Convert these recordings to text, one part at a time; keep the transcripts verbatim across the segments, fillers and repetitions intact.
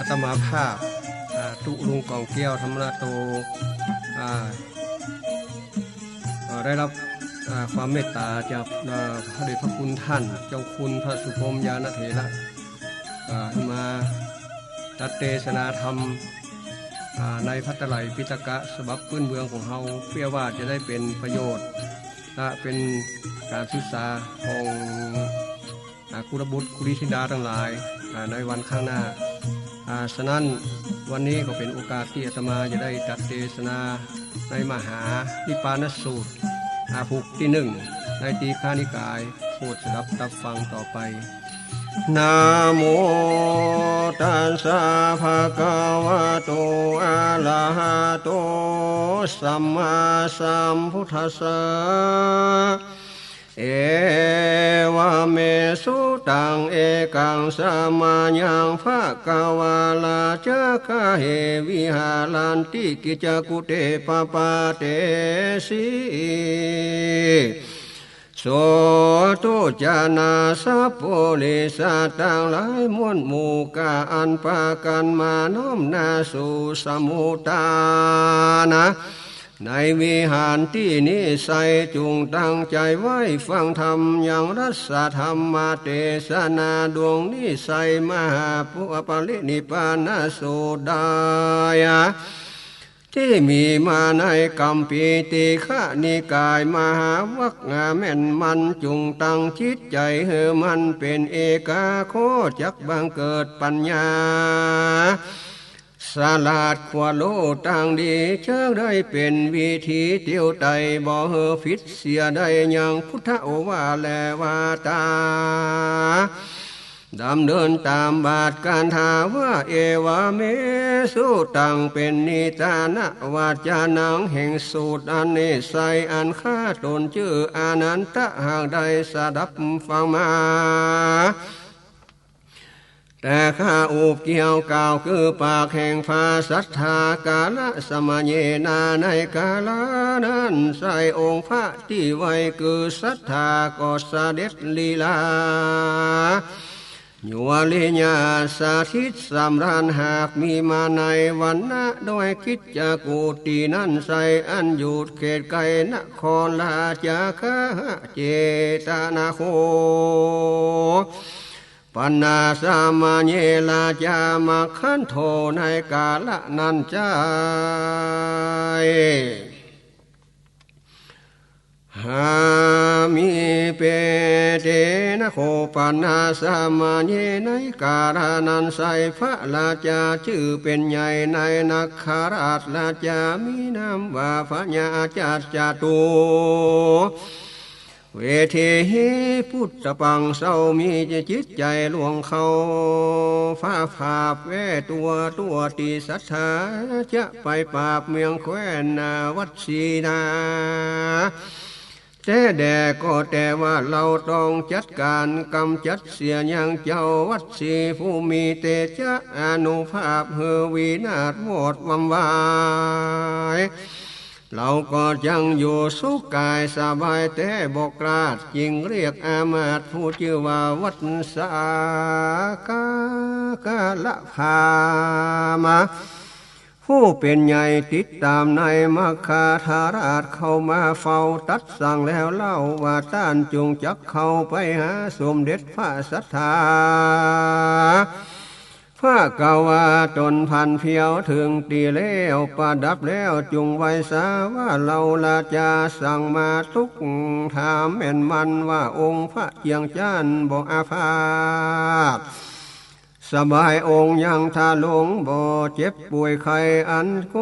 ตมาภาพ อ่า ตุ๊ลุงก๋องแก้ว ธรรมโน อ่า อ่า ได้รับ อ่า ความเมตต๋าจาก อ่า พระเดชพระคุณต้านเจ้าคุณพระสุพรหมญาณเถระ อ่า มาตรัสเตสนาธรรม อ่า ในพระไตรปิฎกะฉบับปื้นเมืองของเฮา เปื้อว่าจะได้เป๋นประโยชน์ และเป๋นก๋านศึกษาของ อ่า กุลบุตรกุลธิดาตังหลาย อ่า ในวันข้างหน้า อ่า ฉะนั้นวันนี้ก็เป๋นโอกาสตี้อาตมาจะได้ตรัสเตสนาในมหานิพพานสูตร อ่า ผูกตี้นึ่ง ในตีฆนิกาย โปรดสดับตับฟังต่อไป นะโมตัสสะ ภะคะวะโต อะระหะโต สัมมาสัมพุทธัสสะ เอวะเม สุตัง เอกัง สะมะยัง ภะคะวะ ราชะคาเห วิหารันติ กิจจากุเต ปะปาเตสิ โสตุจานา สัปปุริสะตังหลายมวลหมู่ ก้าอันปากั๋นมาน้อมหน้าสู่สมุตตานะ ในวิหารตี้นี้ไซร้ จุ่งตั้งใจ๋ไว้ฟังธรรม ยังรัสธรรมเตสนาดวงนี้ไซร้ มหาปุ ปรินิพพานสูตรได้ ตี้มีมาในกัมภีร์ ตีฆนิกาย มหาวัก แม่นมั่น จุ่งตั้งจิตใจ๋หื้อมั่นเป๋นเอกา ก็จักบังเกิดปัญญา สลาดควรฮู้ตางดี จักได้เป๋นวิธีเตียวไต่ บ่หื้อผิดเสียได้ ยังพุทธโอวาทและวาตา ดำเนินต๋ามบาทคาถาว่า เอวะเม สุตัง เป๋นนิทานะวจนัง แห่งสูตรอันนี้ไซร้ อันข้าต๋นจื้ออานันทะ หากได้สดับฟังมา แต่ข้าอุบเกี่ยวกล่าว คือปากแห่งพระสัตถา กาละสะมะเยนะ ในกาละนั้นไซร้ องค์พระตี้ไหว้คือสัตถา ก็เสด็จลีลา อยู่อริยะสถิตสำราญ หากมีมาในวรรณะ ด้วยกิจจากุตินั้นไซร้ อันอยู่เขตไกลนครราชคฤห์ เจตนาโค ปันนาสะมะเย ราชามัคคันโธ ในกาละนั้นไซร้ หามิ เปเตนะโค ปันนาสะมะเย ในกาละนั้นไซร้ พระราชาจื้อเป๋นใหญ่ในนครราช ราชามีนามว่าพญาจัตตุ เวเทหิ ปุตตะปัง เศร้ามีจิตใจ๋ล่วงเข้า พระบาปแก้ตั๋ว ตั๋วตี้สัตถาจะไปปราบเมืองแคว้นนาวัสสีนา แต๊แด่ก็แต่ว่าเฮาต้องจัดก๋านก๋ำจัดเสียยังเจ้าวัสสีผู้มีเตจะอานุภาพหื้อวินาศวอดวำวาย เฮาก็จักอยู่สุขกายสบายแต๊ บ่คลาด จึงเรียกอามาตย์ผู้จื้อว่าวัสสะ กา กาละพามะ ผู้เป๋นใหญ่ติดต๋ามในมัคคทราชเข้ามาเฝ้า ตรัสสั่งแล้วเล่าว่า ต้านจุ่งจักเข้าไปหาสมเด็จพระสัตถา พระกวาต๋นผันเพียวเถิงตี้แล้ว ประดับแล้วจุ่งไหว้สาว่า เฮาราชาสั่งมาตุ๊กถามแม่นมั่นว่า องค์พระเจียงจันทน์บ่อาพาธ สบายองค์ยังทรง บ่เจ็บป่วยไข้อันใด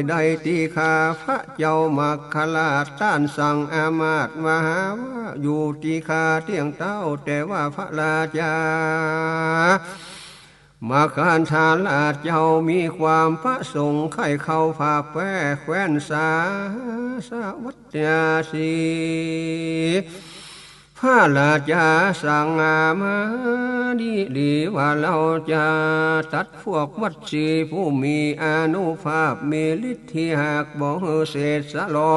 ได้ตี้ข้าพระเจ้ามัคคราช ต้านสั่งอามาตย์ว่า หาว่าอยู่ตี้ข้าเตี้ยงเต๊า แต่ว่าพระราชา มัคคทาราชเจ้ามีความประสงค์ใค่เข้าปราบแก้แคว้นสาสวัตถี พระราชาสั่งอามาตย์ดีๆ ว่า เฮาจะตัดพวกวัสสีผู้มีอานุภาพมีฤทธิ์หากบ่หื้อเสสะหลอ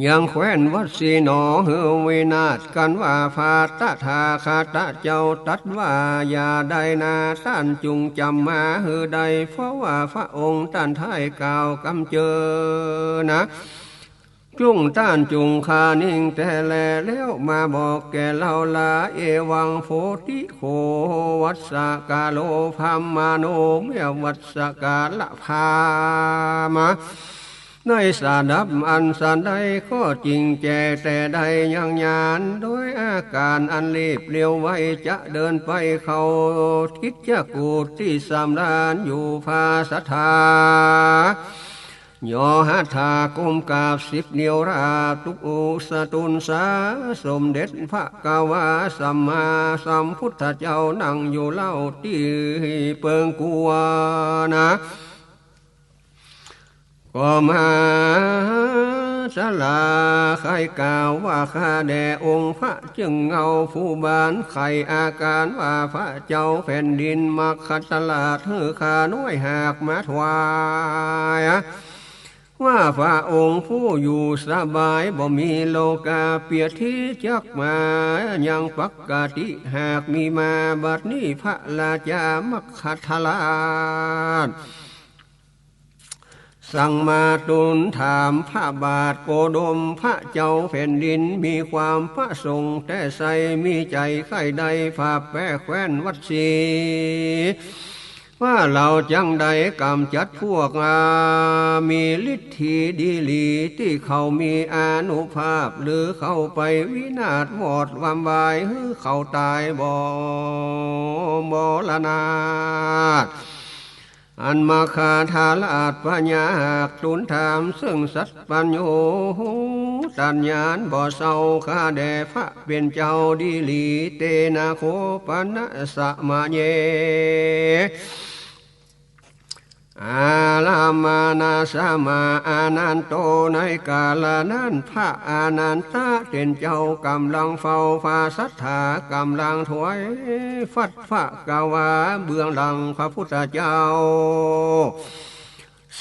ยังแคว้นวัสสีหนอหื้อวินาศกั๋นว่า พระตถาคตะเจ้าตรัสว่า อย่าได้นา ต้านจุ่งจ๋ำมาหื้อได้ เพราะว่าพระองค์ต้านได้กล่าวกำเจิญนา จุ่งต้านจุ่งข้านิ่งแต๊แล แล้วมาบอกแก่เฮาลา เอวังโพธิโข วัสสะกาโล พราหมโณ เมื่อวัสสะกาละพราหมณ์ ในสดับอันสันใดก็จริงแจ้งแต๊ได้ยังญาณ โดยอาก๋านอันรีบเร็วไว จะเดินไปเข้าทิศกุฏิสำราญอยู่พาสัตถา ย่อหัตถาก้มกราบสิบนิ้วราบ ตุสตุนสา สมเด็จพระกวาสัมมาสัมพุทธเจ้านั่งอยู่เล่าตี้เปิงกั๋วนา ก็มาสลาใค่กล่าวว่า ข้าแด่องค์พระเจิ่งเงาภูบาล ไขอาก๋านว่าพระเจ้าแผ่นดินมคธราชหื้อข้าน้อยหากมาถวาย ว่าพระองค์ผู้อยู่สบายบ่มีโรคาเปียดตี้จักมายังปกติ หากมีมาบัดนี้พระราชามคธราช สั่งมาทูลถามพระบาทโคดม พระเจ้าแผ่นดินมีความประสงค์แต๊ไส้ มีใจ๋ใค่ได้พระแป้แคว้นวัสสี ว่าเฮาจักได้ก๋ำจัดพวกอามีฤทธีดีหลี ตี้เขามีอานุภาพ หรือเข้าไปวินาศวอดวำวาย หื้อเขาต๋ายบ่มรณา อันมคธราชพญาหากทูลถามเซิ่งสัพพัญญูตัญญาณบ่เศร้า ข้าแด่พระเป๋นเจ้าดีหลี เตนะโข ปะนะสะมะเย อารามานาสมา อานันโต ในกาละนั้น พระอานันทะเป๋นเจ้าก๋ำลังเฝ้าพาสัตถา ก๋ำลังถวายฟัดพระกวาเบื้องหลังพระพุทธเจ้า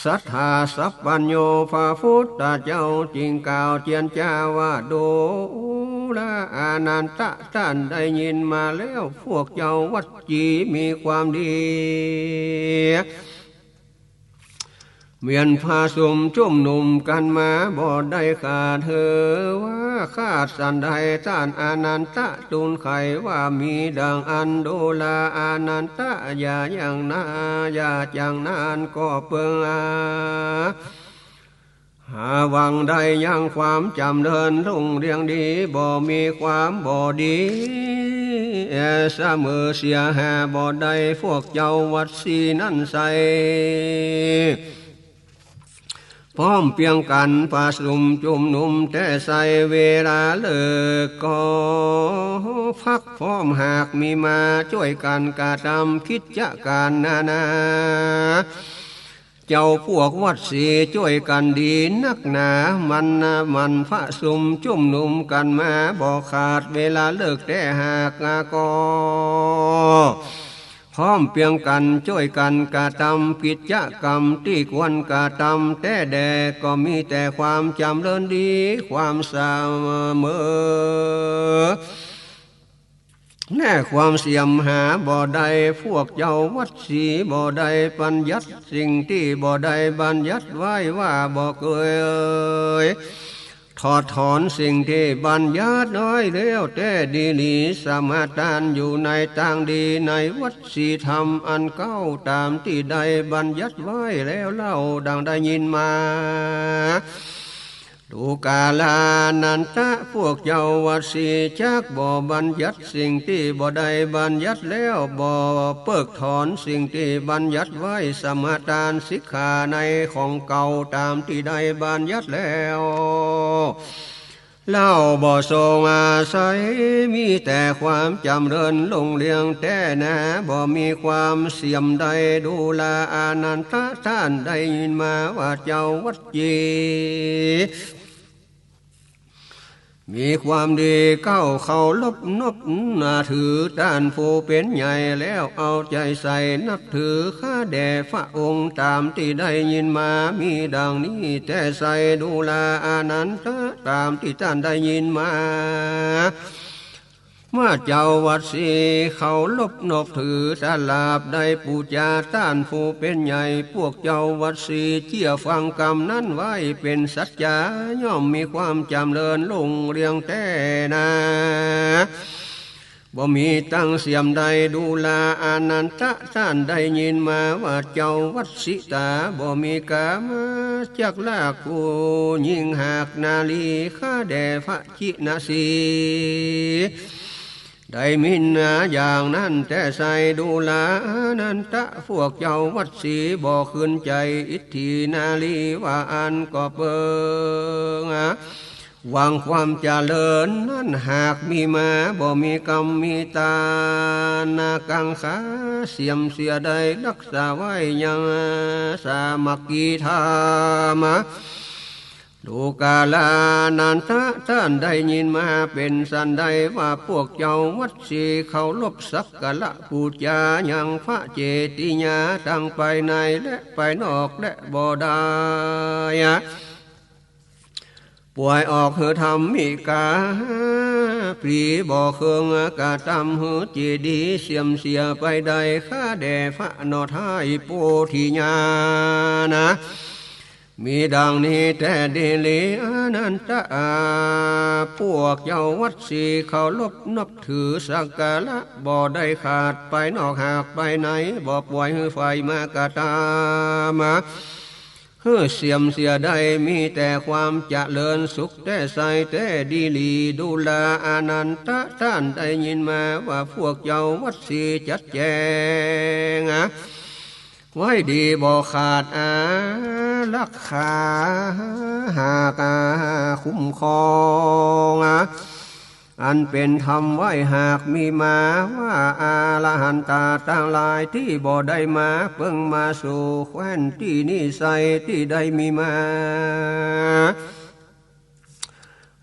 สัตถาสัพพัญญู พระพุทธเจ้าจึงกล่าวเจียรจาว่า ดูราอานันทะ ต้านได้ยินมาแล้ว พวกเจ้าวัสสีมีความดี เวียนประสุมจุมนุมกั๋นมาบ่ได้ขาด หื้อว่าขาดสันใด ต้านอานันทะทูลไขว่า มีดังอั้น ดูราอานันทะ อย่าอย่างนา อย่าอย่างนั้น ก็เปิงอา หาหวังได้ยังความจ๋ำเริญรุ่งเรืองดี บ่มีความบ่ดีเสมอเสียหาบ่ได้ พวกเจ้าวัสสีนั้นไส้ พร้อมเปียงกั๋นประสุมจุมนุมแต๊ไส้ เวลาเลิกก็พักพร้อม หากมีมาจ้วยกั๋นกระตำกิจก๋านนานา เจ้าพวกวัสสีจ้วยกั๋นดีนักหนา หมั่นหมั่นประสุมจุมนุมกั๋นมาบ่ขาด เวลาเลิกแต๊หากก็ พร้อมเปียงกั๋นจ้วยกั๋นกระตำกิจกรรมตี้ควรกระตำแต๊แด่ ก็มีแต่ความจ๋ำเริญดี ความเสมอ แน่ความเสียมหาบ่ได้ พวกเจ้าวัสสีบ่ได้บัญญัติสิ่งตี้บ่ได้บัญญัติไว้ ว่าบ่เกยถอดถอนสิ่งตี้บัญญัติไว้แล้วแต๊ดีหลี สมาทานอยู่ในตางดี ในวัสสีธรรมอันเก๊า ต๋ามตี้ได้บัญญัติไว้แล้วเล่า ดังได้ยินมา ดูราอานันทะ พวกเจ้าวัสสีจักบ่บัญญัติสิ่งตี้บ่ได้บัญญัติแล้ว บ่เพิกถอนสิ่งตี้บัญญัติไว้ สมาทานสิกขาในของเก๊า ต๋ามตี้ได้บัญญัติแล้ว เล่า บ่ทรงอาศัย มีแต่ความจ๋ำเริญรุ่งเรืองแต๊นา บ่มีความเสียมใด ดูราอานันทะ ต้านได้ยินมาว่าเจ้าวัสสี มีความดีเก้าเคารพนบถือต้านผู้เป๋นใหญ่ แล้วเอาใจ๋ใส่นับถือข้าแด่พระองค์ ต๋ามตี้ได้ยินมา มีดังนี้แต๊ไซร้ ดูราอานันทะ ต๋ามตี้ต้านได้ยินมา ว่าเจ้าวัสสีเคารพนบถือ ตราบได้ปู๋จาต้านผู้เป๋นใหญ่ พวกเจ้าวัสสีเจื้อฟังกำนั้นไว้เป๋นสัจจะ ย่อมมีความจ๋ำเริญรุ่งเรืองแต๊นา บ่มีตังเสื่อมใด ดูราอานันทะ ต้านได้ยินมา ว่าเจ้าวัสสิตา บ่มีก๋ามาจักลากผู้หญิงหากนารี ข้าแด่พระจินสีห์ ได้ยินนาอย่างนั้นแต๊ไซร้ ดูราอานันทะ พวกเจ้าวัสสีบ่ขึ้นใจ๋อิทธินารีว่าอั้น ก็เปิง หวังความเจริญนั้นหากมีมา บ่มีกำมีตานากังขา เสื่อมเสียได้รักษาไว้ยังสามัคคีธรรม ดูราอานันทะ ต้านได้ยินมาเป๋นสันใด ว่าพวกเจ้าวัสสีเคารพสักการะปู๋จายังพระเจดีย์ตังภายในและภายนอก และบ่ได้ ป่วยออกหื้อธรรมิกา ปรีบ่เคิงกระตำหื้อเจดีย์เสื่อมเสียไปได้ ข้าแด่พระนอไทยโพธิญาณ มีดังนี้แต๊ดีหลีอานันทะ พวกเจ้าวัสสีเคารพนับถือสักการะบ่ได้ขาด ภายนอกหากภายใน บ่ป่วยหื้อไฟมากระตำ หื้อเสื่อมเสียได้ มีแต่ความเจริญสุขแต๊ไซร้แต๊ดีหลี ดูราอานันทะ ต้านได้ยินมา ว่าพวกเจ้าวัสสีจัดแจ๋งไว้ดีบ่ขาด อารักขาหากคุ้มครอง อันเป๋นธรรมไว้หากมีมา ว่าอรหันตาตังหลายตี้บ่ได้มาเปิงมาสู่แคว้นตี้นี้ไซร้ ตี้ได้มีมา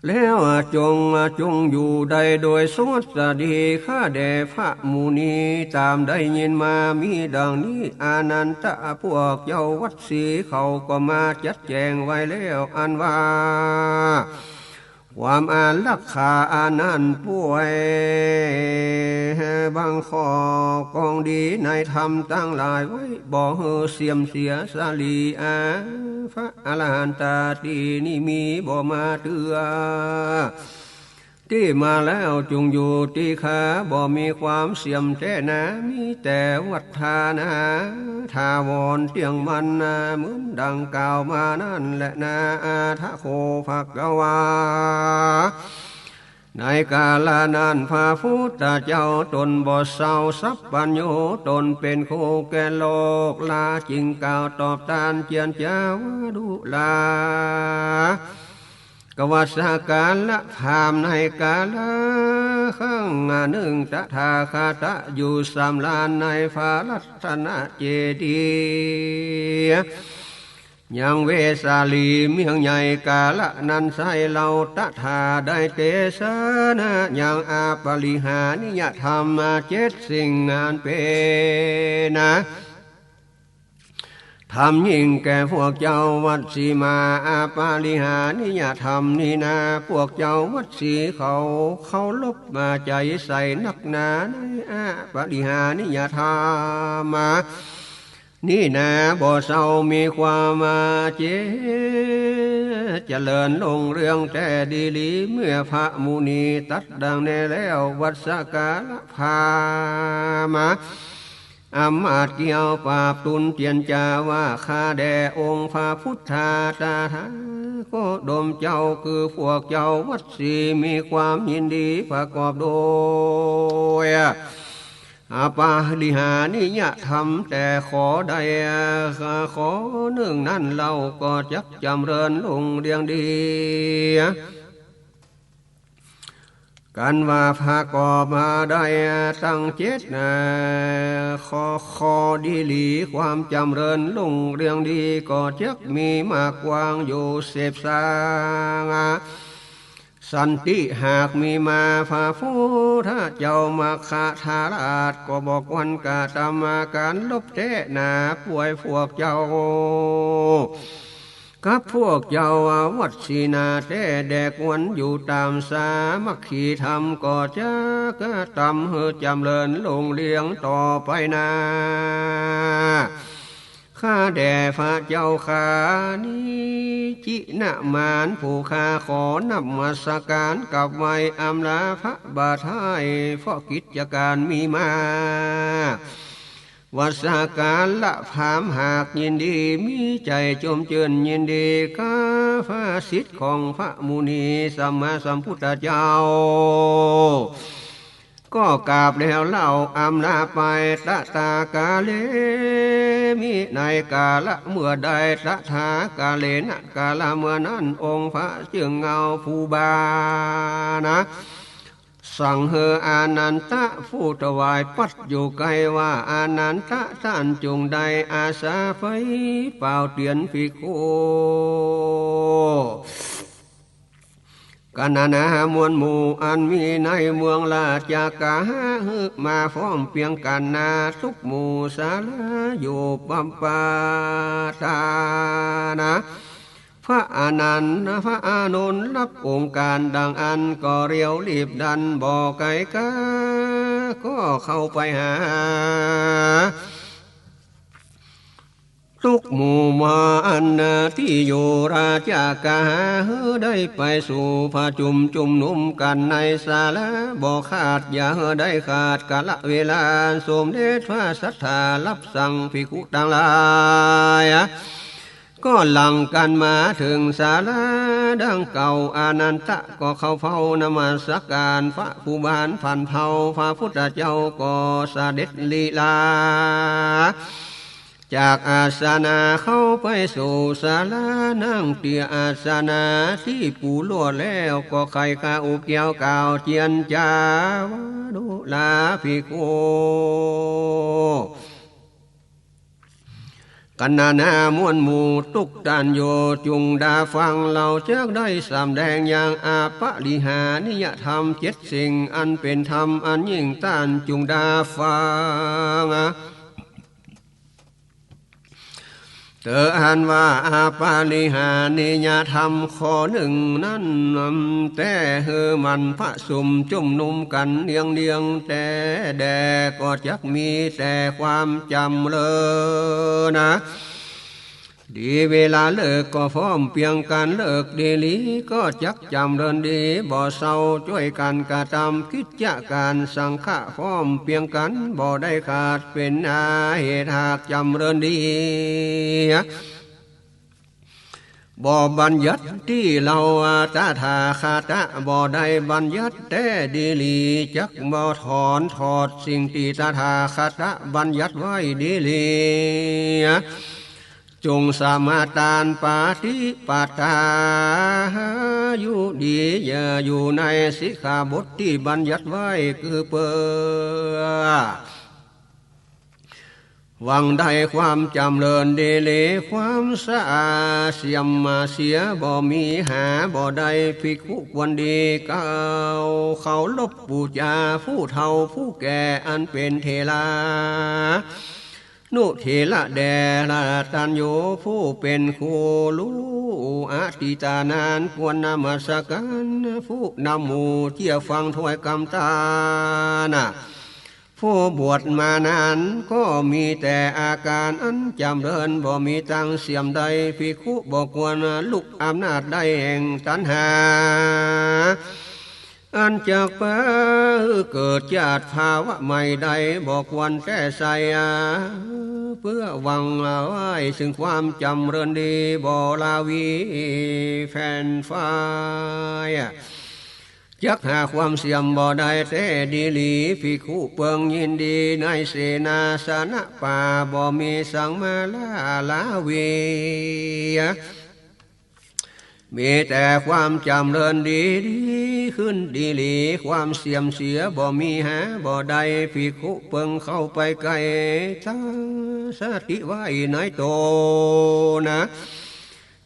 แล้วจงจุ่งอยู่ได้โดยสวัสดี ข้าแด่พระมุนี ต๋ามได้ยินมามีดังนี้ อานันทะ พวกเจ้าวัสสีเขาก็มาจัดแจ๋งไว้แล้ว อันว่า ความอารักขาอันนั้นป่วย บังข้อของดีในธรรมตังหลายไว้ บ่หื้อเสื่อมเสียสรีอา พระอรหันตาตี้นี้มีบ่มาเตื้อ ตี้มาแล้วจุ่งอยู่ตี้ข้า บ่มีความเสื่อมแต๊นา มีแต่วัฒนาถาวรเตี้ยงมั่นนา เหมือนดังกล่าวมานั้นแลนา อาทะโข ภะคะวา ในกาละนั้นพระพุทธเจ้าต๋นบ่เศร้าสัพพัญญู ต๋นเป๋นครูแก่โลก ลาจึงกล่าวตอบต้านเจียรจาว่า ดูรา กวัสสะ กาละพราหมณ์ ในกาละครั้งหนึ่ง ตถาคตะอยู่สำราญในพระรัตนเจดีย์ ยังเวสาลีเมืองใหญ่ กาละนั้นไซร้ เฮาตถาได้เตสนายังอปริหานิยธรรมเจ็ดสิ่งนั้นเป๋น ธรรมยิ่งแก่พวกเจ้าวัสสีมา อปริหานิยธรรมนี้นา พวกเจ้าวัสสีเขาเคารพมาใจ๋ใส่นักหนา ในอปริหานิยธรรมนี้นา บ่เศร้ามีความมาเจ เจริญรุ่งเรืองแต๊ดีหลี เมื่อพระมุนีตรัสดังนี้แล้ว วัสสะ กาละพราหมณ์ อำมาตย์เกี้ยวปราบทูลเจียรจาว่า ข้าแด่องค์พระพุทธาตถาคตดมเจ้า คือพวกเจ้าวัสสีมีความยินดีประกอบโดยอปริหานิยธรรม แต่ข้อใดข้อนึ่งนั้น เฮาก็จักจ๋ำเริญรุ่งเรืองดี กันว่าประกอบมาได้ตังเจ็ดนา ข้อ ข้อดีหลี ความจ๋ำเริญรุ่งเรืองดี ก็จักมีมากกว้างอยู่เสพสร้าง สันติหากมีมา พระพุทธเจ้ามัคคทาราช ก็บ่ควรกระตำอาก๋านลบแต๊นา ป่วยพวกเจ้า กับพวกเจ้าวัสสินาแต๊แด่ ควรอยู่ต๋ามสามัคคีธรรม ก็จักกระตำหื้อจ๋ำเริญรุ่งเรืองต่อไปนา ข้าแด่พระเจ้าข้า นิจินมานผู้ข้า ขอนมัสก๋านกราบไหว้อำลาพระบาทไท้ เพราะกิจก๋านมีมาก วัสก๋าละพราหมณ์หากยินดี มีใจ๋จมจื้นยินดี กับพระสิทธิ์ของพระมุนีสัมมาสัมพุทธเจ้า ก็กราบแล้วเล่าอำลาไป ตะตากาเล มิ ในกาละเมื่อใด ตะถากาเลนะ กาละเมื่อนั้น องค์พระจึงเอาภูบานะ สั่งหื้ออานันทะผู้ถวายปัตย์อยู่ใก้ว่า อานันทะต้านจุ่งได้อาสาไฟเป่าเตียนภิกขุ กัณณามวลหมู่อันมีในเมืองราชคฤห์ หื้อมาพร้อมเปียงกั๋นนา ตุ๊กหมู่ศาลาอยู่บำปาตานะ พระอานันทะ พระอานนท์ ฮับองค์ก๋านดังอั้น ก็เรียวรีบดันบ่ไก๋กา ก็เข้าไปหา ตุ๊กหมู่มาอันนาตี้อยู่ราชคฤห์ หื้อได้ไปสู่ประชุมจุมนุมกั๋นในศาลา บ่ขาดอย่าหื้อได้ขาดกาละเวลา สมเด็จพระสัตถาฮับสั่งภิกขุตังหลาย ก็หลั่งกั๋นมาเถิงศาลาดังเก่า อานันทะก็เข้าเฝ้านมัสก๋านพระผู้บานผันเผ่า พระพุทธเจ้าก็เสด็จลีลา จากอาสนะเข้าไปสู่ศาลา นั่งเตียอาสนะตี้ปูลวดแล้ว ก็ไขข้าวเกี่ยวกล่าวเจียรจาว่าดูราภิกขุ กัณณามวลหมู่ตุ๊กต้านอยู่จุ่งดาฟัง เฮาจักได้สำแดงอย่างอปริหานิยธรรมเจ็ดสิ่ง อันเป๋นธรรมอันยิ่ง ต้านจุ่งดาฟัง เต๋ออันว่าอปริหานิยธรรมข้อนึ่งนั้น แต่หื้อมันประชุมจุมนุมกั๋นเนืองๆ แต๊แด่ ก็จักมีแต่ความจ๋ำเริญนะ ดี เวลาเลิกก็พร้อมเปียงกั๋นเลิกดีหลี ก็จักจ๋ำเริญดีบ่เศร้า จ้วยกั๋นกระตำกิจก๋านสังฆะพร้อมเปียงกั๋นบ่ได้ขาด เป๋นอาเหตุหากจ๋ำเริญดี บ่บัญญัติตี้เฮาตถาคตะบ่ได้บัญญัติแต๊ดีหลี จักบ่ถอนถอดสิ่งตี้ตถาคตะบัญญัติไว้ดีหลี จงสมาตานปฏิปทาอยู่ดี อย่าอยู่ในสิกขาบทตี้บัญญัติไว้ คือเปื้อ หวังได้ความจ๋ำเริญดีหลี ความสะอาดเสียมมาเสียบ่มีหาบ่ได้ ภิกขุควรดีกล่าวเคารพปู๋จาผู้เฒ่าผู้แก่อันเป๋นเถรานุเถระแด่ละตัญญูผู้เป๋นครู ฮู้อดีตนานควรนมัสก๋านผู้นำหมู่เจื้อฟังถ้อยกำตานะ ผู้บวชมานานก็มีแต่อาก๋านอันจ๋ำเริญ บ่มีตังเสียมใด ภิกขุบ่ควรลุกอำนาจได้แห่งตัณหา อันจักปาหื้อเกิดจาติภาวะใหม่ได้ บ่ควรแต๊ใส่ เปื้อหวังไว้ซึ่งความจ๋ำเริญดี บ่ลาวีแผ่นฟ้า จักหาความเสียมบ่ได้แต๊ดีหลี ภิกขุเปิงยินดีในเสนาสนะป่า บ่มีสังมาลาลาวี มีแต่ความจ๋ำเริญดี ดีขึ้นดีหลี ความเสียมเสียบ่มีหาบ่ได้ ภิกขุเปิงเข้าไปใก้ ตั้งสติไว้ในต๋นนะ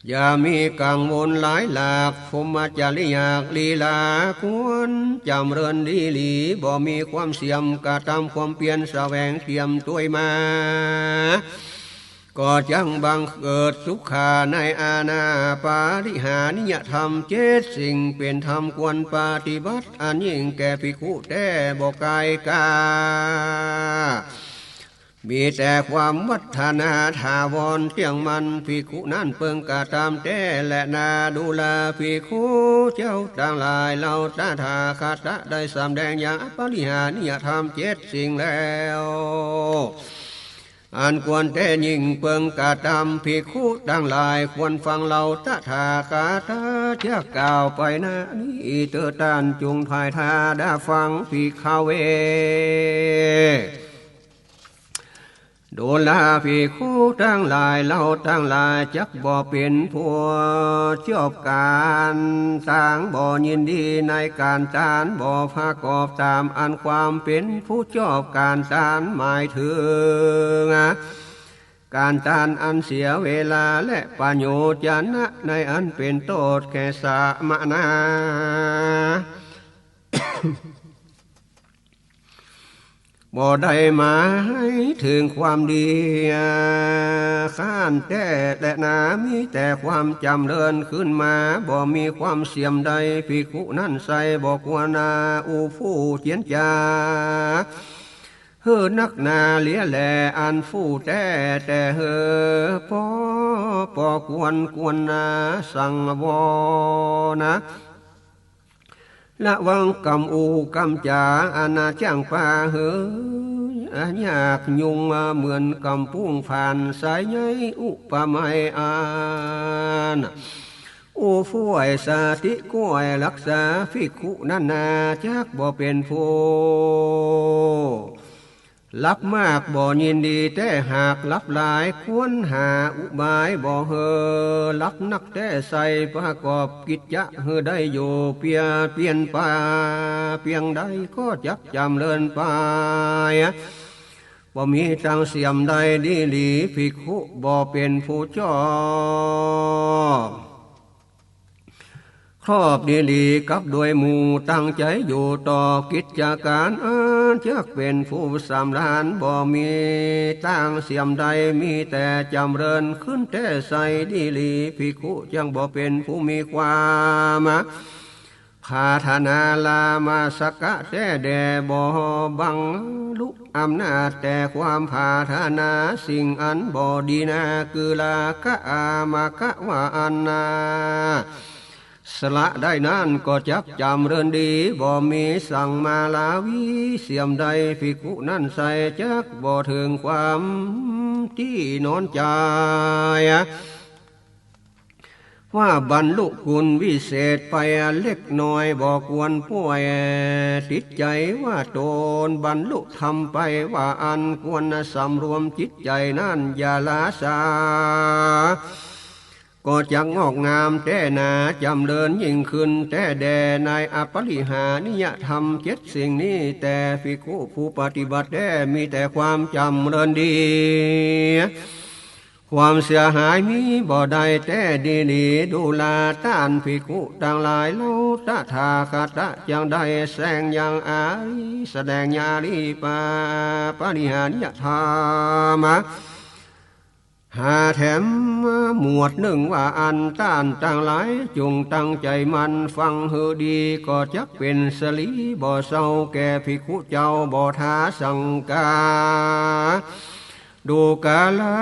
อย่ามีกังวลหลายหลาก พรหมจริยาลีลาควรจ๋ำเริญดีหลี บ่มีความเสียม กระตำความเปียรแสวงเตรียมตวยมา ก็จักบังเกิดสุขาในอาณาปาริหานิยธรรมเจ็ดสิ่ง เป๋นธรรมควรปฏิบัติอันยิ่งแก่ภิกขุแต๊บ่ไกลกา มีแต่ความวัฒนาถาวรเตี้ยงมั่น ภิกขุนั้นเปิงกระตำแต๊แลนา ดูราภิกขุเจ้าตังหลาย เฮาตถาคตะได้สำแดงอย่างอปริหานิยธรรมเจ็ดสิ่งแล้ว อันควรแต๊ยิ่งเปิงกระตำ ภิกขุตังหลายควรฟังเฮาตถาคตะจักกล่าวไปนานี้เต๊อะ ต้านจุ่งใฝ่ทาดาฟัง ภิกขเว ดูราภิกขุตังหลาย เฮาตังหลายจักบ่เป๋นผู้จอบก๋าน ตางบ่ยินดีในก๋านตาน บ่ประกอบต๋ามอันความเป๋นผู้จอบก๋านตานหมายเถิง ก๋านตานอันเสียเวลาและประโยชน์จะนะในอันเป๋นโต้ษแก่สมณะ บ่ได้หมายเถิงความดี คร้านแต๊แลนา มีแต่ความจ๋ำเริญขึ้นมา บ่มีความเสียมใด ภิกขุนั้นใส่บ่ควรนา อู้ฟู่เจียรจ๋า หื้อนักหนาเลียแลอันฟู่แต๊ แต่หื้อปอปอควร ควรนาสังวรนะ ระวังกำอู้กำจ๋า อันนาจ้างปาหื้อยากยุ่ง เหมือนกำปุ้งผ่านสายใย อุปไมยอัน อู้ฟ้วยสติก้วยรักษา ภิกขุนั้นนาจักบ่เป๋นผู้ ลับมากบ่ยินดีแต๊ หากลับหลายควรหาอุบาย บ่หื้อลับนักแต๊ ใส่ประกอบกิจจะหื้อได้อยู่เปียเปียนปาเปียงใด ก็จักจ๋ำเริญไป บ่มีตางเสียมใด ดีหลีภิกขุบ่เป๋นผู้จอบ ครอบดีหลีกับโดยหมู่ ตั้งใจ๋อยู่ต่อกิจก๋านอันจักเป๋นผู้สำราญ บ่มีตางเสียมใด มีแต่จ๋ำเริญขึ้นแต๊ใส่ ดีหลีภิกขุจักบ่เป๋นผู้มีความปรารถนาลามาสกะแต๊แด่ บ่บรรลุอำนาจแต่ความปรารถนาสิ่งอันบ่ดีนา คือราคะอามคะว่าอันนา สละได้นั้นก็จักจ๋ำเริญดี บ่มีสัมมาราวีเสียมใด ภิกขุนั้นใส่จักบ่เถิงความตี้นอนใจ๋ ว่าบรรลุคุณวิเศษไปเล็กน้อย บ่ควรป่วยจิตใจ๋ว่าตนบรรลุธรรมไปว่าอั้น ควรสำรวมจิตใจ๋นั้นอย่าละสา ก็จักงอกงามแต๊นา จ๋ำเริญยิ่งขึ้นแต๊แด่ ในอปริหานิยธรรมเจ็ดสิ่งนี้ แต่ภิกขุผู้ปฏิบัติแต๊มีแต่ความจ๋ำเริญดี ความเสียหายมีบ่ได้แต๊ ดีหลีดูราต้านภิกขุตังหลาย เฮาตถาคตะจักได้แสดงอย่างอารีย์ แสดงอย่างอารีย์ปา ปริหานิยธรรม หาแถมหมวดนึ่งว่าอั้น ต้านตังหลายจงตั้งใจ๋หมั่นฟังหื้อดี ก็จักเป๋นสิริบ่เศร้าแก่ภิกขุเจ้า บ่ท้าสังกา ดูกรา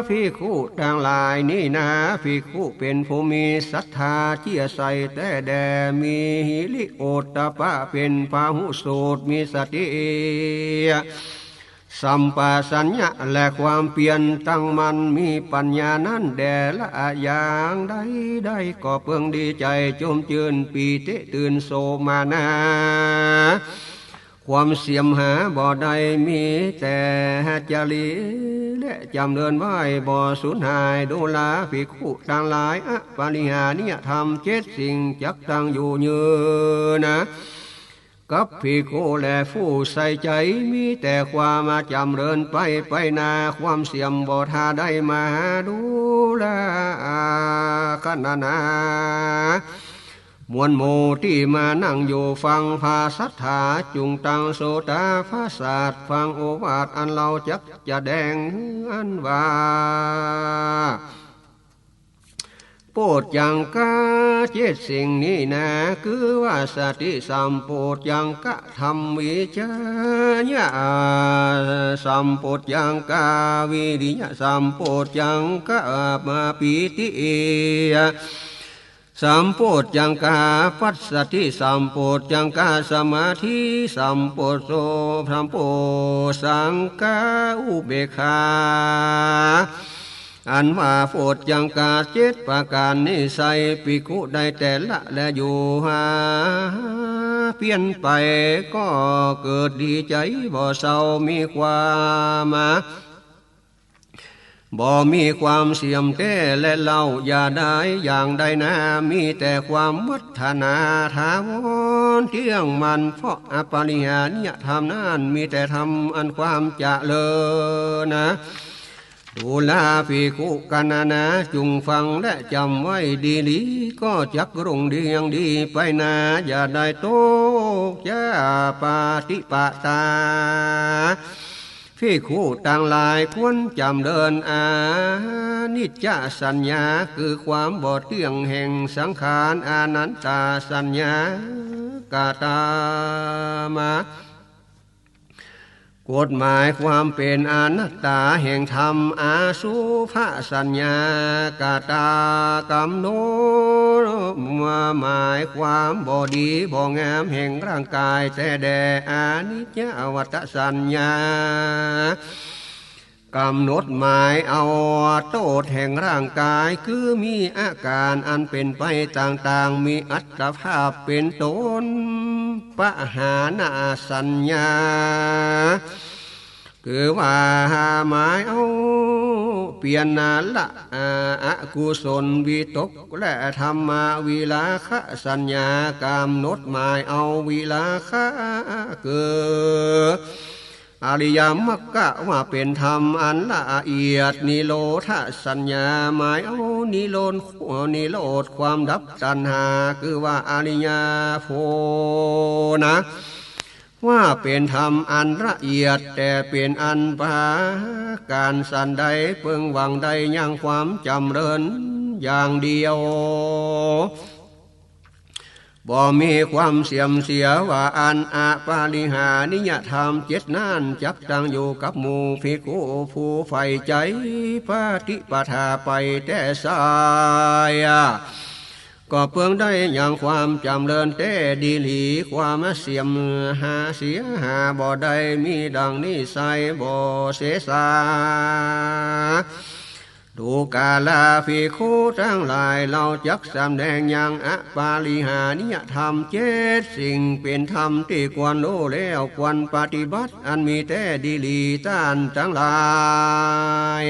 ภิกขุตังหลาย นี้นาภิกขุเป๋นผู้มีศรัทธาเจื้อใส่แต๊แด่ มีหิริโอตตัปปะเป๋นพาหุสูตร มีสติสัมปชัญญะและความเปียรตั้งมั่น มีปัญญานั้นแด่ ละอย่างใดได้ก็เปิงดีใจ๋ จุ่มจื้นปีติตื่นโสมนัส ความเสียหายบ่ได้ มีแต่จะดีและจ๋ำเริญไว้บ่สูญหาย ดูราภิกขุตังหลาย อปริหานิยธรรมเจ็ดสิ่งจักตั้งอยู่ยืนนะ กับภิกขุและผู้ใส่ใจ๋ มีแต่ความจ๋ำเริญไปไปหน้า ความเสื่อมบ่ท่าได้มาหาดูราคะนานา มวลหมู่ตี้มานั่งอยู่ฟัง พระศรัทธาจุ่งตั้งโสตประสาท ฟังโอวาทอันเฮาจักจะแสดง อันว่า โพชฌังกะเจ็ดสิ่งนี้นา คือว่าสติสัมโพชฌังกะ ธัมมิจฉาญาณสัมโพชฌังกะ วิริยะสัมโพชฌังกะ ปีติ สัมโพชฌังกะ ปัสสัทธิสัมโพชฌังกะ สมาธิสัมโพชฌังกะ อุเบกขา อันว่าโพชฌังกะเจ็ดประก๋านนี้ไส้ ภิกขุได้แต่ละและอยู่หาเพี้ยนไป ก็เกิดดีใจ๋บ่เศร้า มีความ บ่มีความเสื่อมแต๊แลเล่า อย่าได้อย่างใดนา มีแต่ความวัฒนาถาวรเตี้ยงมั่น เพราะอปริหานิยธรรมนั้น มีแต่ธรรมอันความเจริญนา ดูราภิกขุกัณณา จุ่งฟังและจ๋ำไว้ดีหลี ก็จักรุ่งเรืองดีไปหน้า อย่าได้ตกจากปฏิปทา ภิกขุตังหลายควรจ๋ำเริญอนิจจสัญญา คือความบ่เตี้ยงแห่งสังขาร อนัตตสัญญากตามา กฎหมายความเป๋นอนัตตาแห่งธรรม อสุภสัญญากตา กำหนดหมายความบ่ดีบ่งามแห่งร่างกายแต๊แด่ อนิจจวัฏฏสัญญา กำหนดหมายเอาโต้ษแห่งร่างกาย คือมีอาก๋านอันเป๋นไปต่างๆ มีอัตภาพเป๋นตน ปหาณสัญญา คือว่าหมายเอาเปียรนาละ อกุศลวิตก และธรรมวิราคะสัญญา กำหนดหมายเอาวิราคะ คือ อริยมรรคว่าเป๋นธรรมอันละเอียด นิโรธสัญญา หมายเอานิโรธ นิโรธความดับตัณหา คือว่าอริยผลนะ ว่าเป๋นธรรมอันละเอียด แต่เป๋นอันปราก๋านสันใด เปิงหวังได้ยังความจ๋ำเริญอย่างเดียว บ่มีความเสื่อมเสีย ว่าอั้น อปริหานิยธรรมเจ็ดนั้น จักตั้งอยู่กับหมู่ภิกขุผู้ใฝ่ใจ๋ปฏิปทาไปแต๊ไส้ ก็เปิงได้ยังความจ๋ำเริญแต๊ดีหลี ความเสื่อมหาเสียหาบ่ได้ มีดังนี้ไส้บ่เสสา ดูราภิกขุตังหลาย เฮาจักสำแดงยังอปริหานิยธรรมเจ็ดสิ่ง เป๋นธรรมตี้ควรฮู้แล้วควรปฏิบัติ อันมีแต๊ดีหลี ต้านตังหลาย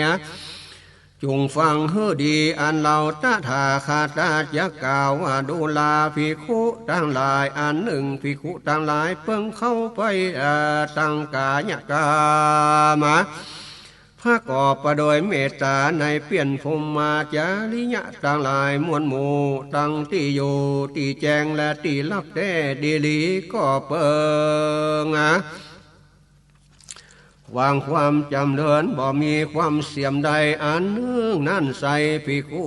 จุ่งฟังหื้อดี อันเฮาตถาคตะจักกล่าวว่า ดูราภิกขุตังหลาย อันนึ่งภิกขุตังหลายเปิงเข้าไป เอ่อ ตั้งกายกรรม ประกอบไปโดยเมตตาในเปี้ยนพรหมจริยะตังหลายมวลหมู่ ตั้งตี้อยู่ตี้แจ้งและตี้ฮับแต๊ดีหลี ก็เปิง หวังความจ๋ำเริญบ่มีความเสื่อมใด อันนึ่งนั้นไส้ ภิกขุ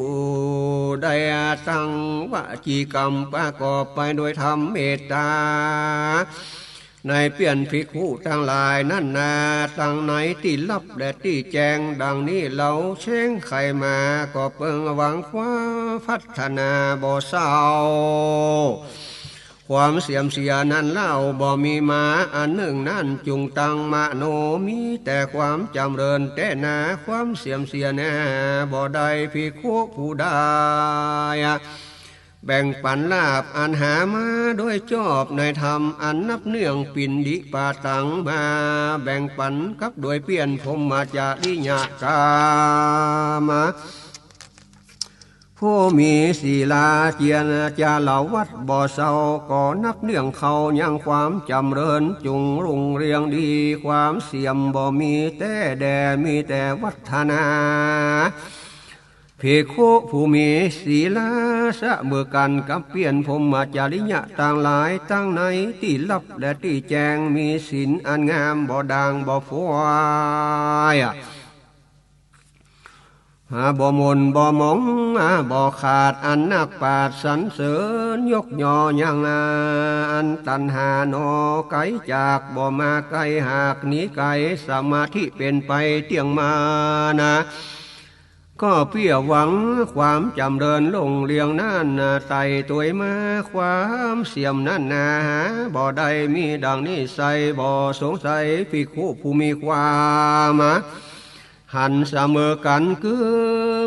ได้ตั้งวจีกรรมประกอบไปโดยธรรมเมตตา ในเปี้ยนภิกขุตังหลายนั้นนา ตั้งในตี้ฮับและตี้แจ้ง ดังนี้เฮาแสวงไขมา ก็เปิงหวังความพัฒนาบ่เศร้า ความเสื่อมเสียนั้นเล่าบ่มีมา อันนึ่งนั้นจุ่งตั้งมโน มีแต่ความจ๋ำเริญแต๊นา ความเสื่อมเสียนาบ่ได้ ภิกขุผู้ใด แบ่งปันลาภอันหามาโดยชอบในธรรม อันนับเนื่องปิณฑิปาตัง มาแบ่งปันกับโดยเปี้ยนพรหมจริยกรรม ผู้มีศีลาเจียรจารวัตรบ่เศร้า ก็นับเนื่องเข้ายังความจ๋ำเริญ จุ่งรุ่งเรืองดี ความเสื่อมบ่มี แต่แด่มีแต่วัฒนา ภิกขุผู้มีศีลาเสมอกั๋นกับเปี้ยนพรหมจริยะตังหลาย ตังในตี้ลับและตี้แจ้ง มีศีลอันงามบ่ด่างบ่พร้อย หาบ่หม่นบ่หมอง หาบ่ขาด อันนักปราชญ์สรรเสริญยกย่อยัง อันตัณหาหนอไกลจาก บ่มาใก้หากหนีไกล สมาธิเป๋นไปเตี้ยงมานะ ก็เปื้อหวังความจ๋ำเริญรุ่งเรืองนั้น ไต่ตวยมาความเสื่อมนั้นนา หาบ่ได้มีดังนี้ไส้ บ่สงสัยภิกขุผู้มีความหันเสมอกั๋น คือ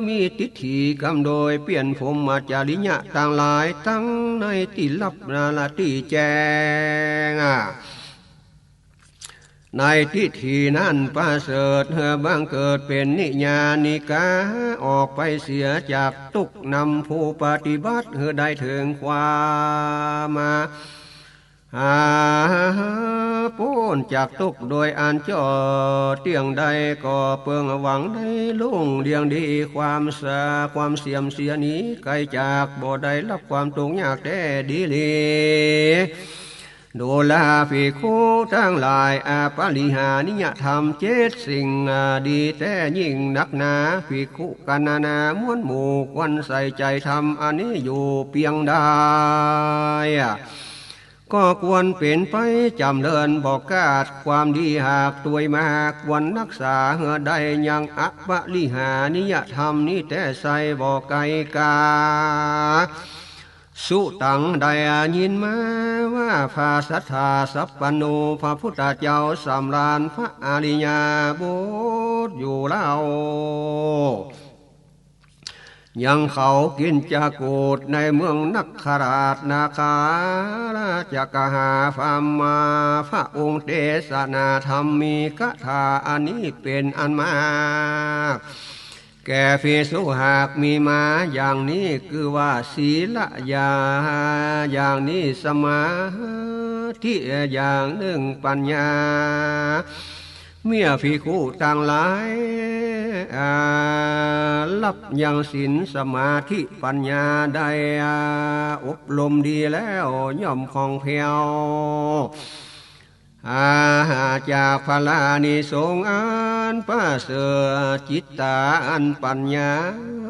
มีทิฏฐิกำโดยเปี้ยนพรหมจริยะตังหลาย ตังในตี้ลับและตี้แจ้ง ในทิฏฐินั้นประเสริฐ หื้อบังเกิดเป๋นนิยานิกา ออกไปเสียจากตุ๊กข์ นำผู้ปฏิบัติหื้อได้เถิงความ อ่า ป๊นจากตุ๊กข์โดยอันเจาะเตี้ยงได้ ก็เปิงหวังได้รุ่งเรืองดี ความเส ความเสื่อมเสียหนีไกลจาก บ่ได้ฮับความตุ๊กข์ยากแต๊ดีหลี ดูราภิกขุตังหลาย อปริหานิยธรรมเจ็ดสิ่ง อ่า ดีแต๊ยิ่งนักหนา ภิกขุกัณณามวลหมู่ ควรใส่ใจ๋ธรรมอันนี้อยู่เปียงใด ก็ควรเป๋นไปจ๋ำเริญ บ่ขาดความดีหากตวยมา ควรฮักษาหื้อได้ยังอปริหานิยธรรมนี้แต๊ไส้ บ่ไกลก๋า สุตังได้ยินมาว่า พระสัตถาสัพพันโณ พระพุทธเจ้าสำราญ พระอริยบุตรอยู่เล่า ยังเขากิ๋นจกูฏในเมืองนักขราชนาคาราชกหาพราหมณ์มา พระองค์เตสนาธรรมีกถาอันนี้เป๋นอันมาก แก่ภิกษุหากมีมาอย่างนี้ คือว่าศีลญาอย่างนี้ สมาธิอย่างนึ่ง ปัญญา เมื่อภิกขุตังหลาย อ่า ฮับยังศีลสมาธิปัญญาได้ อ่า อบรมดีแล้ว ย่อมคล่องแคล่ว อ่า จากผลานิสงส์อันประเสริฐ จิตตาอันปัญญา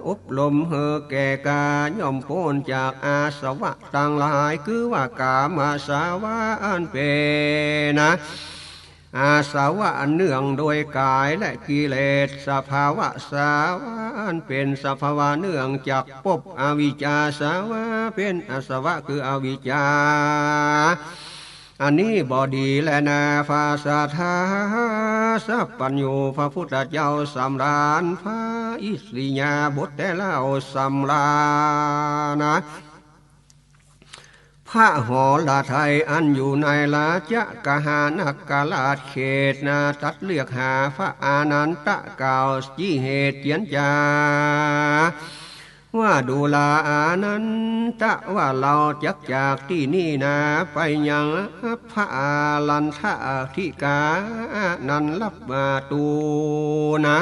อบรมหื้อแก่กล้า ย่อมป๊นจากอาสวะตังหลาย คือว่ากามอาสวะอันเป๋น อาสวะเนื่องโดยก๋ายและกิเลส สภาวะสวะอันเป๋นสภาวะเนื่องจากภพ อวิชชาสวะเป๋นอาสวะคืออวิชชา อันนี้บ่ดีแลนา พระสัตถาสัพพันโณ พระพุทธเจ้าสำราญ พระอิสริยาบถแต๊เล่าสำราญนะ พระหฤทัยอันอยู่ในราชกหานคราชเขตนา ตรัสเรียกหาพระอานันทะ กล่าวจี้เหตุเจียรจา ว่าดูราอานันทะ ว่าเฮาจักจากตี้นี่นา ไปยังพารัณฑทิกานั้นฮับมาตูนะ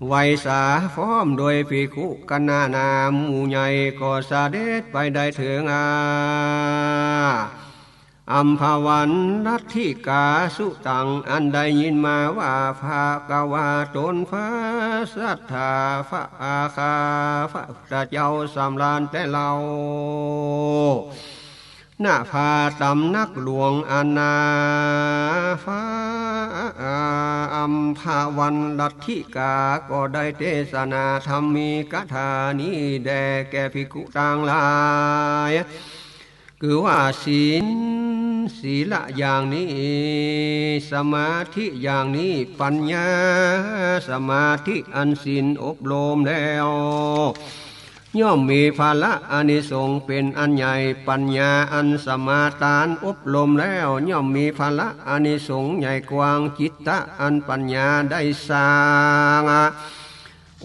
ไวสาพร้อมโดยภิกขุกัณณาหมู่ใหญ่ ก็เสด็จไปได้เถิงอา อัมพวันรัตถิกา สุตังอันได้ยินมาว่า ภะคะวาตนพระสัตถา พระอาคา พระพุทธเจ้าสำราญแต๊เล่า ณ พระตำหนักหลวงอันนา พระอัมพวันรัตถิกา ก็ได้เตสนาธรรมีกถานี้แด่แก่ภิกขุตังหลาย คือว่าศีล ศีลอย่างนี้ สมาธิอย่างนี้ ปัญญา สมาธิอันศีลอบรมแล้ว ย่อมมีผละอานิสงส์เป๋นอันใหญ่ ปัญญาอันสมาทานอบรมแล้ว ย่อมมีผละอานิสงส์ใหญ่กว้าง จิตตะอันปัญญาได้สร้าง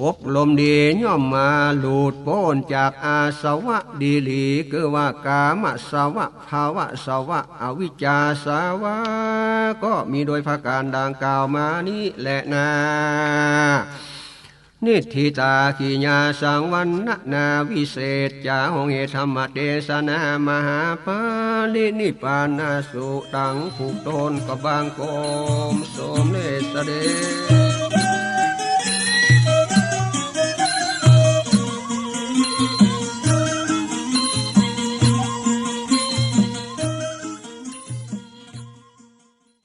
อบรมดีย่อมมาหลุดป๊นจากอาสวะดีหลี คือว่ากามสวะ ภวสวะ อวิชชาสวะ ก็มีโดยประก๋านดังกล่าวมานี้แหละนา นิฏฐิตา กิริยา สังวรรณนาวิเศษจา ห้องเฮธรรมเตสนามหาปรินิพพานสูตรตังผู้ต้นก็บังคมสมเด็จเสด็จ